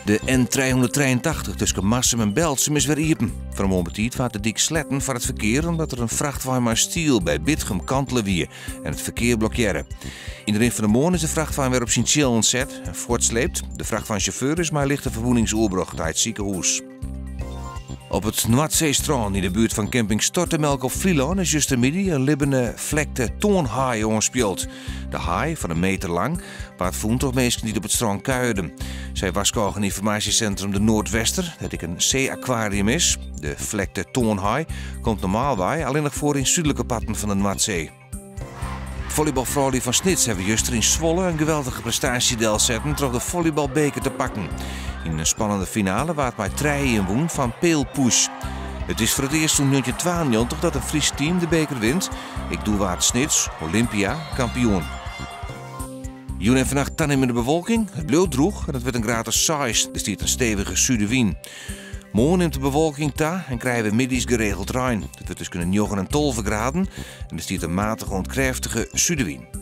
De N 383 tusken Marsum en Berltsum is wer iepen. Fan 'e moarn betiid waard de dyk sletten foar it ferkear omdat der in frachtwein mei stiel by Bitgum kantele wie en it ferkear blokkearre. Yn de rin fan de moarn is de frachtwein wer op syn tsjillen set en fuortsleept. De frachtweinsjauffeur is mei lichte ferwûnings oerbrocht nei it sikehûs. Op it Noardseestrân yn de buert fan camping Stortemelk op Flylân is justermiddei in libbene flekte toanhaai oanspield. De haai, fan in meter lang, waard fûn troch minsken dy't op it strân kuierden. Sy warskôgen ynformaasjesintrum De Noordwester, dêr't ek in see-akwarium is. De flekte toanhaai komt normaalwei allinnich foar yn súdlike parten fan de Noardsee. Follybalfroulju fan Snits hawwe juster yn Zwolle in geweldige prestaasje delsetten troch de follybalbeker te pakken. Yn in spannende finale waard mei 3-1 wûn fan Peelpush. It is foar it earst sûnt 1992 dat in Frysk team de beker wint. Ek doe waard Snits, Olympia, kampioen. Jûn en fannacht tanimmende bewolking. It bliuwt drûch en it wurdt in graad as seis. Der stiet in stevige sudewyn. Moarn nimt de bewolking ta en krije we middeis geregeld rein. It wurdt tusken de njoggen en 12 graden en der stiet in matige oant krêftige sudewyn.